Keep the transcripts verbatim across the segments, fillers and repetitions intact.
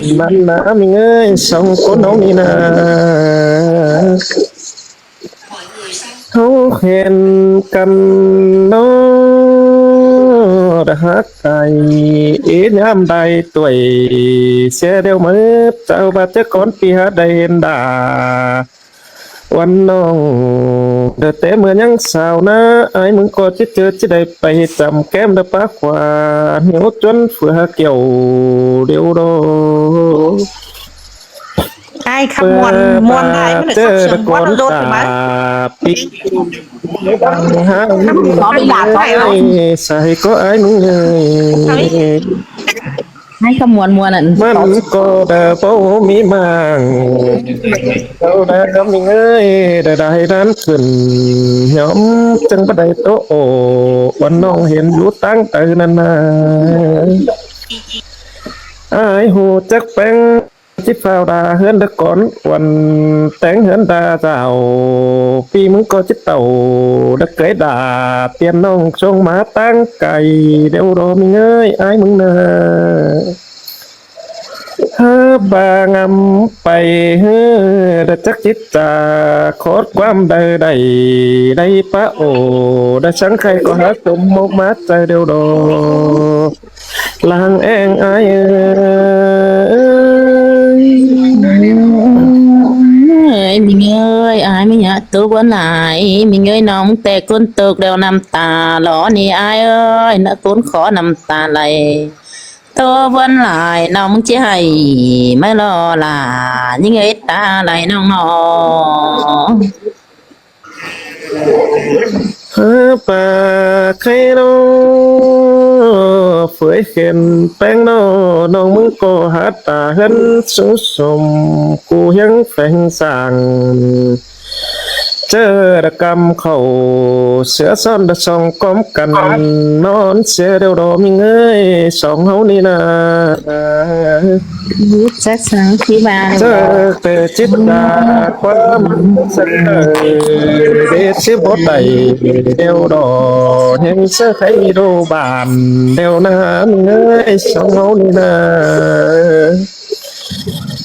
ꞌmắn ꞌná ꞌmí ꞌngới song ꞌcốn ꞌháu ꞌnị ꞌná. ꞌHáu hên căn ꞌnó đa hák ai, ꞌí ꞌnhám đai tuổi sia điêu mớt, chảu ꞌva ꞌchớ cón pi hák đai hên đa. Uôn ꞌnọng, đa té ꞌmưa ꞌnhắng sao ꞌná, ải ꞌmứng ꞌcọ ꞌchí ꞌchớ ꞌchí đảy pay chăm kém đa pák khua, hiếu ꞌchuôn phưa hák kiẻo điêu đo. Ai khắp muôn, muôn ai ꞌmá ꞌchớ sắp sớm đa cón đa đốt ꞌmá. Pi hák sai ꞌcọ ải ꞌmứng ơi. Ai khắp muôn muôn ꞌnặn. ꞌMắn ꞌcọ đa báu ꞌmí mảng. Chảu đa ꞌmí ơi, đa đai đán khửn. Nhóm chắng báu đảy ꞌtố ổ. Uôn ꞌnọng hên dú táng taư ꞌnặn ꞌná. Ải ꞌhụ chắc ꞌpéng ꞌchí phao đa ꞌhướn đa cón uôn téng ꞌhướn đa dảo. Pi ꞌmứng ꞌcọ ꞌchí tảu đa cới đa tiên ꞌnọng sông ꞌmá táng cai điêu đo ꞌmí ơi ải ꞌmứng ꞌná. Hák ꞌva ngắm pay ꞌhứ đa chắc chít chả khót ꞌquám đaư đảy, đảy pá ổ, đa sắng khay ꞌcọ hák tôm mốc ꞌmá chaư điêu đo. Lăng eng ải ơi. Ơi, ꞌmí ơi, ải ꞌmí ꞌnhá ꞌtố bón lai, ꞌmí ơi ꞌnọng té ꞌcốn tốc điêu ꞌnặm ta lo ꞌnị ải ơi, ꞌnặn ꞌcốn khó ꞌnặm ta lai. ꞌTố bón lai ꞌnọng ꞌchí hảy ꞌmá lo la, ꞌnhính ơi ta lai ꞌnọng ꞌnọ. Hák ꞌva khay ꞌnọ, phưới khên ꞌpéng ꞌnọ, ꞌnọng ꞌmứng ꞌcọ hák ta ꞌhướn sú sôm, cu hiếng pheng sảng. ꞌChớ đa căm khảu, sứa ꞌsọn đa song cóm căn, ꞌnón sia điêu đo ꞌmí ơi song ꞌháu ꞌnị ꞌná. Chắc sắng khi ba ꞌchớ té chít đa ꞌquám sắng đaư, đê ꞌchí bót đảy điêu đo, hiếng sứa khay đô bản điêu ꞌná ꞌmí ơi song ꞌháu ꞌnị ꞌná.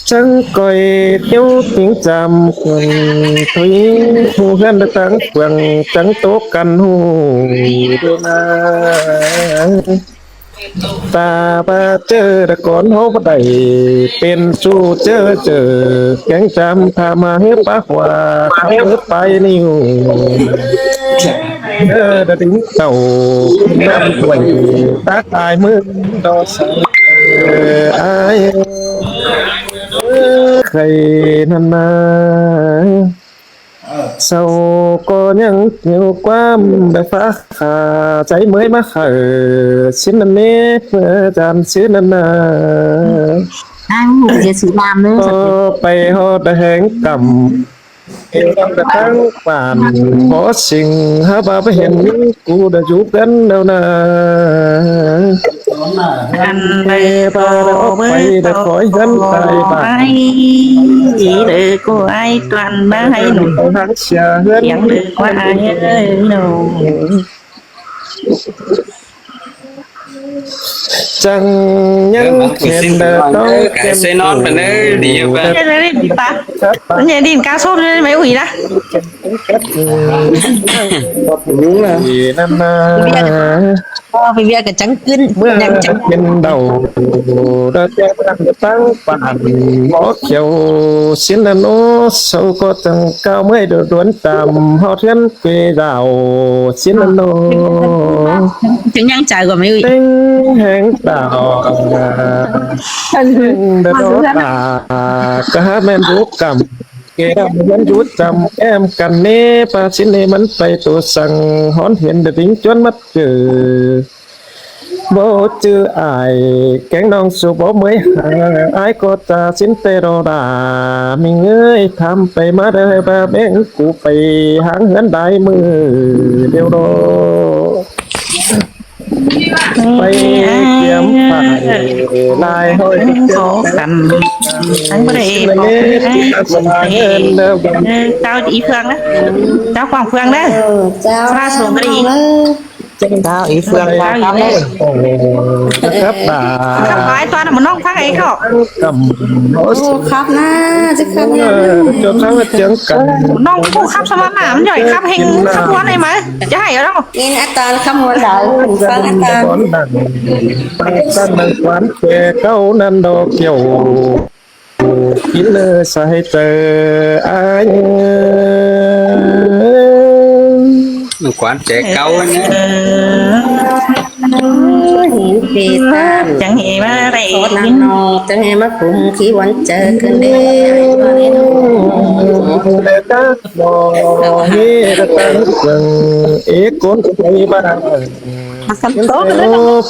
Chắng ꞌcoi ꞌtiếu tiếng chăm khuôn, thuế ꞌhụ ꞌhướn đa táng quảng chắng tố căn ꞌhụ đô ꞌná. Ta ꞌva ꞌchớ đa cón ꞌháu báu đảy pên ꞌchu ꞌchớ ꞌchớ kéng chăm tha ꞌmá ꞌhứ pá khua khắp ꞌhứ pay ꞌniu. ꞌChớ đa đính tảu ꞌnặm quảy tắc ai ꞌmứ đo sắng ải khay ꞌnặn ꞌná. Sau ꞌcọ ꞌnhắng hiêu ꞌquám đa phá khả, cháy ꞌmới ꞌmá khả sín ꞌnặn ꞌnị, ꞌmưa chăm sín ꞌnặn ꞌná. Ăn hụ sia sí ꞌnặn ꞌnớ. ꞌCọ pay ꞌhọt đa héng căm, đa táng bản, bó sing hák ꞌva báu hên cu đa dú ꞌcứn đaư ꞌná. Ăn đa báu đa ốc pay đa khói ꞌhướn tai bản. Ai, ꞌchí đaư ꞌcọ ai tuan ꞌmá ꞌhứ ꞌnị. Háng sia ꞌhướn. Kiếng đaư ꞌcọ ai ơi ꞌnị. Chắng ꞌnhắng khên đa ꞌtó cái kem sới ꞌnón tủ. Mà nó đi pá. Nhớ đi cá sốt đấy, mấy ủi đã. Ui, ꞌnặn ꞌná. Ơ, phải biết cái trắng cứng, ꞌmưa nhắn trắng. Khên đaư đa kem táng bản bó khiêu sín ꞌnặn ꞌnớ, sau ꞌcọ chắng cáo ꞌmới đuôn đuôn chăm ꞌhọt ꞌhướn quê dảo sín ꞌnặn ꞌnớ. Chứng nhắn trái của mày ui. Téng héng đảo, téng đa đo đa, cá há ꞌmen dú căm, kê đa ꞌmen dú chăm kem căn ꞌnị, pá sín ꞌnị ꞌmắn pay tô săng, ꞌhón hên đa đính ꞌchuôn ꞌmắt chư. Báu ꞌchư ải, kéng ꞌnọng su báu ꞌmới hả, ải ꞌcọ ta sín tê đo đa, ꞌmí ơi, tham pay ꞌmá đaư ꞌva ꞌmếng cu pay háng ꞌhướn đai ꞌmự điêu đo. Pay kiêm phải lai hơi khó khăn. Anh có thể bỏ cái ai cũng thế. Ơ, chào chị Phương đó. Chào Quảng Phương đó. Ơ, chào. Chào Quảng Phương đó. Chăng đao ỉ phượng đao khắp ỉ ơi. Khắp bà. Khắp bái toán mà nông khắp ấy cọ. Khắp. Ồ, khắp na, chứ khắp na. Cho khắp tiếng cắn. Nông cũng khắp sao mà nắm, giỏi khắp hình khắp quán này mà. Chứ hay ở đâu. Nên ăn toàn khắp mua đảo, khắp ăn toàn. Khắp ăn toàn quán chè câu năn đo kiểu. Kín lơ sai tơ ai. Quán chè câu nhá. Hí phê tan. Chăng hí mà đảy. Khót năn nô, chăng hí mà khum khi quán chè cơn đê. Ai quán đê nô. Đê ta mô, hí ta tăng quăng, ế cốn quay ba. Khăn tố cái đấy.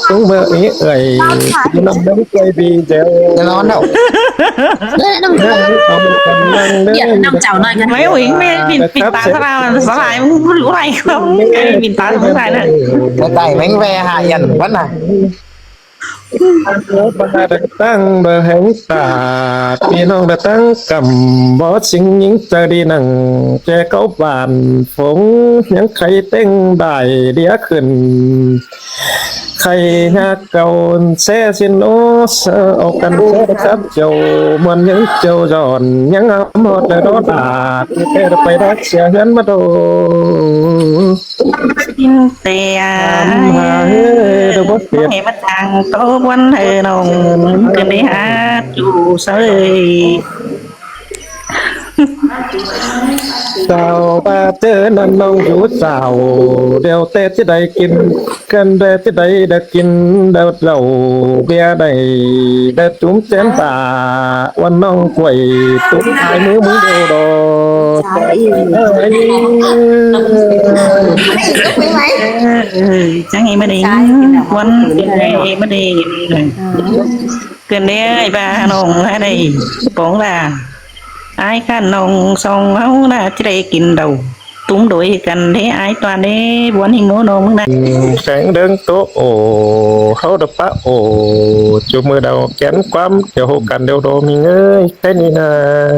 Phung mơ ế ơi, năm đống quay video. Cái nó đâu? Lẽ năm đống. Dạ, năm chào nói cái. Mấy ủi mẹ bình bình tá sao sao lại không rủ ai không? Cái bình tá không phải nữa. Cái tay mánh ve hại dần vẫn này. Ba đa tăng ba heng ta, pi nong đa tăng kam bó sing nhing ta đi năng, che cáu bàn phóng nhang khay teng đài đĩa khửn. Khay nhá cầu xe xin ô sơ ô căn xe đa khắp châu, muôn nhang châu giòn, nhang ấm hót đa đó đà, tê đa pay đa xe hiến mát đô. Tin tê à. Ám hà hê, đâu có tiệt. Hê bắt thang tô buôn hê nông, cơn đi hát chủ sơi. Sao ba chớ năn nông chủ sao, đeo tê chứ đáy kín, cơn đê chứ đáy đã kín, đeo rượu bia đáy, đã túm chén bà, uôn nông quẩy, túm ai mứ mứ đô đô. Chăng hí mà đi, quán tiền lệ mà đi. Cơn đê ai ba nông ai đây, bóng là ai khăn nông song háo là chứ đây kín đầu. Túm đối cơn đê ai toàn đê, buôn hí ngô nông nè. Sáng đớng tố ổ, háo đập bá ổ, chú mưa đầu kén quắm, kiểu hộ cắn đều đồ mình ơi, cái này là.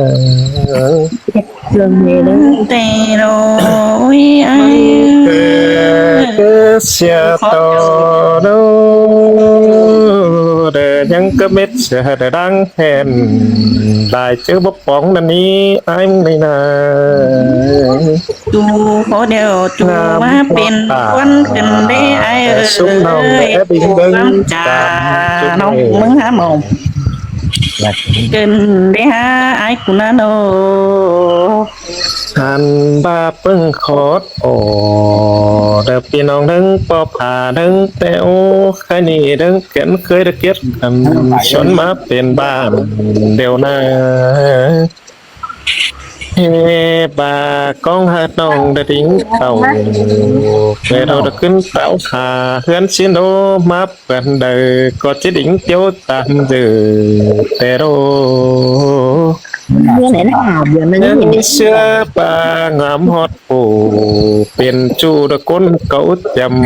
Tê rồi ai. Kơ sia to đâu, để nhang kơ mết sia để đang hẹn, đài chớ bấp bóng năn ní ai mưng này nà. Chú khó đeo, chú má pên quan cơn đê ai ơi. Súng nòng ơi, bé bình chú bưng bám chà, chà, nòng mưng há mỏng. Cơn đê há ai cú năn ô. Hăn ba pưng khót ổ, đợp pi nong đớng pó phả đớng tẹo, khai ni đớng kén khơi đa kiết căm, xuân má pên bản đều na. Hê ba cong hạt nong đa đính tàu, về đâu đa cứng táo hà, hướn xin đô máp Quán đời có chết đính tiếu tam giờ tè đô. Bữa này nó hả, bữa này nó nhìn em xưa ba ngắm hót phủ, pên chu đa cốn cấu chăm,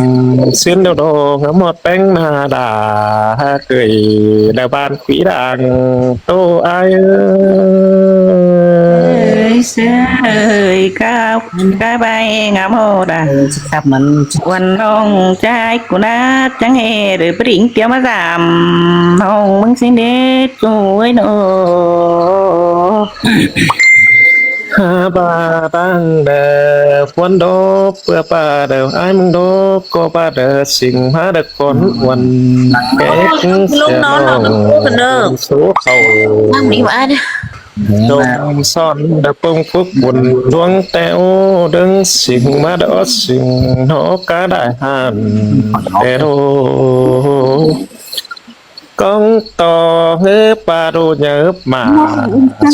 xuyên đâu đô ngắm hót bánh na đà, ha, gửi đa ban quỹ đảng tô ai ơi. Ơi, xưa ơi, cao Ka bai ngắm hô đà. Khắp mắn. Quần hông trái của nát trắng hè, rồi bring kéo má giảm. Hông mưng xin đế chuối nô. Ha ba tăng đờ, quán đô, bữa ba đờ, ai mưng đô, cô ba đờ, sing má đờ, con quần. Cái lúc nó nó cũng có cái đờ. Số khẩu. Mang đi ba đờ. Dôm son đa pông phúc bun luông teo đớng sing má đa ót sing nó cá đại hàn. Teo đô. Cong to ngơ pa đô nhớ mà.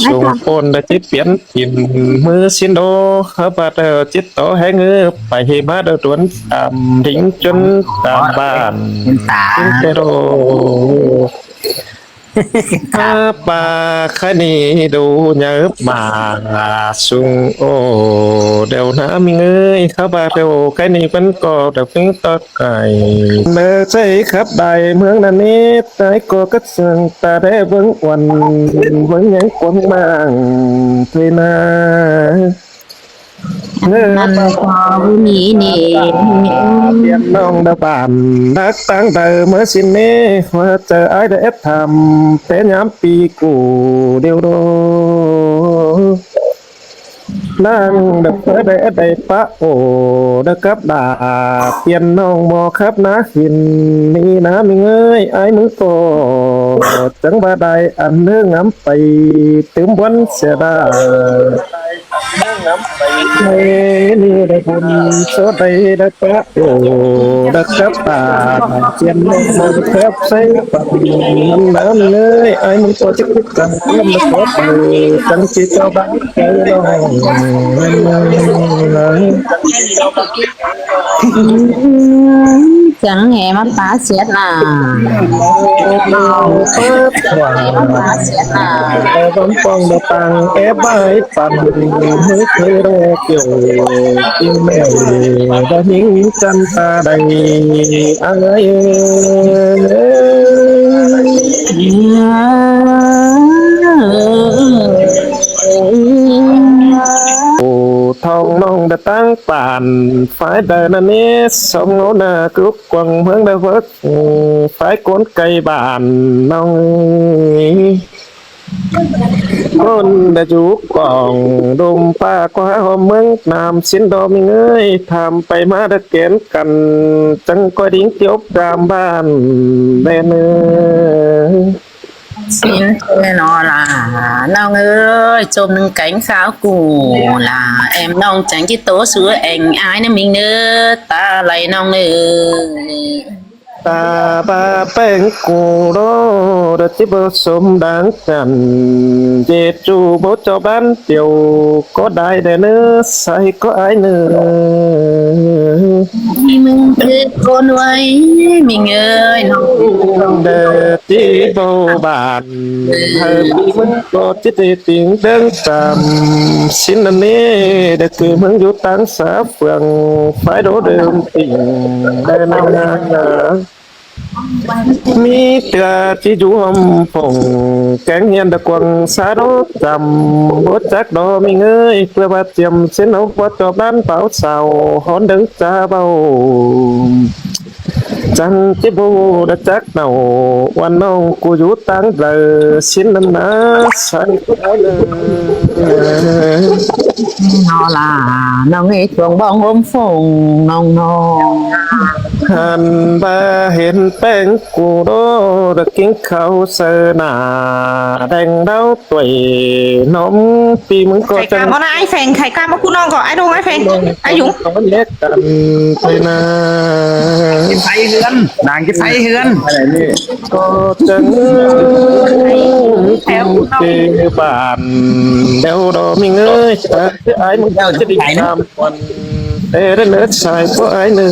Sung phôn đa chít piến in mưa xin đô. Hơ pa đa chít to hé ngơ pa hì má đa tuấn tạm đính chân tạm bản. Teo đô. Hơ pa khai ni đô nhớ mà sung ô đều na mi ngơi. Hơ pa đô khai ni vẫn có đa phính tọt cải. Nơ chạy khắp đại mương năn nít, ai có cất sương ta đe vướng uẩn, vướng nhánh cuốn mạng thuê na. ꞌnặn ꞌcọ báu ꞌmí ꞌnị. ꞌPi ꞌnọng đa bản đắc ꞌtáng đaư ꞌmá ꞌsịn ꞌnị, ꞌhua chaư ải đa ép tham, té ꞌnhám pi ꞌcụ điêu đô. ꞌLáng đa ꞌphớ đa ép đảy pá ổ, đa cắp đa ꞌpi ꞌnọng ꞌmo khắp ná khỉn ꞌnị ná ꞌmính ơi, ải ꞌmứng ꞌcọ chắng ꞌva đai ăn ꞌnớ ngắm pay tứm ꞌbuốn sia đa. ꞌNị đa bun số đảy đa cắp ổ, đa cắp đa ꞌpi ꞌnọng ꞌmo khắp ꞌsáy păng ꞌnặn ꞌnớ ải ꞌmứng ꞌcọ chắc khúc căng ꞌlắm đa cắp đa chắng ꞌchí ꞌchọ bá. Chắng hé ꞌmá pá siết nả. Chắng hé ꞌmá pá siết nả. Ơ, ꞌvắn pong đa pang ép bái păn, ꞌmứ khứ đô kiểu, kim mẹ đa hính chăn ta đảy ải. Ổ thong ꞌnọng đa ꞌtáng bản phái đaư ꞌnặn ꞌnị, song ngó nả cúp quăng ꞌmướng đa vớt, phái cốn cay bản ꞌnọng. ꞌCốn đa dú cỏng đôm pá ꞌquá ꞌhôm ꞌmướng ꞌnặm ꞌsịn đo ꞌmính ơi, tham pay ꞌmá đa kén căn, chắng ꞌcoi đính tiếu cam bản đen ơi. ꞌSịn ꞌnọ lả ꞌnọng ơi, chốm ꞌnưng kéng kháo ꞌcụ lả, êm ꞌnọng chắng ꞌchí tố sú eng ải ꞌnớ ꞌmính ꞌnớ, ta đảy ꞌnọng ơi. Ta ꞌva ꞌpéng ꞌcụ đô, đa ꞌchí báu sôm đáng căn, ꞌdệt ꞌchu báu ꞌchọ bán tiếu, ꞌcọ đảy đe ꞌnớ, sai ꞌcọ ải ꞌnớ. ꞌMính ơi, ꞌmính ơi, ꞌnọng đe ꞌchí báu bản, hảư ꞌmính ꞌcọ ꞌchí đảy tỉng đớng chăm, ꞌsịn ꞌnặn ꞌnị, đe ꞌcứ ꞌmướng dú ꞌtáng sá phường, phái đô đơm tỉng, đe ꞌnặn ꞌnớ. ꞌMí ꞌtưa ꞌchí dú ꞌhôm phông, kéng hiên đa cuông sá đô chăm, báu chắc đo ꞌmính ơi, ꞌpưa ꞌva chiêm ꞌsịn ꞌháu báu ꞌchọ bán páo sau, hón đớng cha báu. Chắng ꞌchí báu đa chắc nảu, ꞌva ꞌnọng ꞌcọ dú ꞌtáng đaư ꞌsịn ꞌnặn ná, sai ꞌcọ ải ꞌnớ. ꞌNọ lả ꞌnọng ơi, cuông bong ꞌhôm phông ꞌnọng ꞌnọ. Hăn ꞌva hên ꞌpéng ꞌcụ đô, đa ꞌkính kháo saư nả, đeng đáo tuổi ꞌnọm ꞌpi ꞌmứng ꞌcọ chắng. Khải Cam ꞌmá ải Pheng, Khải Cam ꞌmá ꞌcú ꞌnọng ꞌcọ, ải Đông, ải Pheng, ải Dũng. Tói lét căn tơi nả. Kít pháy ꞌhướn, đang kít pháy ꞌhướn. ꞌCọ chắng ꞌcú kê bản đéo đo ꞌmính ơi, ta ải ꞌmứng ꞌchí đảy chăm quan. Té đe ꞌnớ sai ꞌcọ ải ꞌnớ.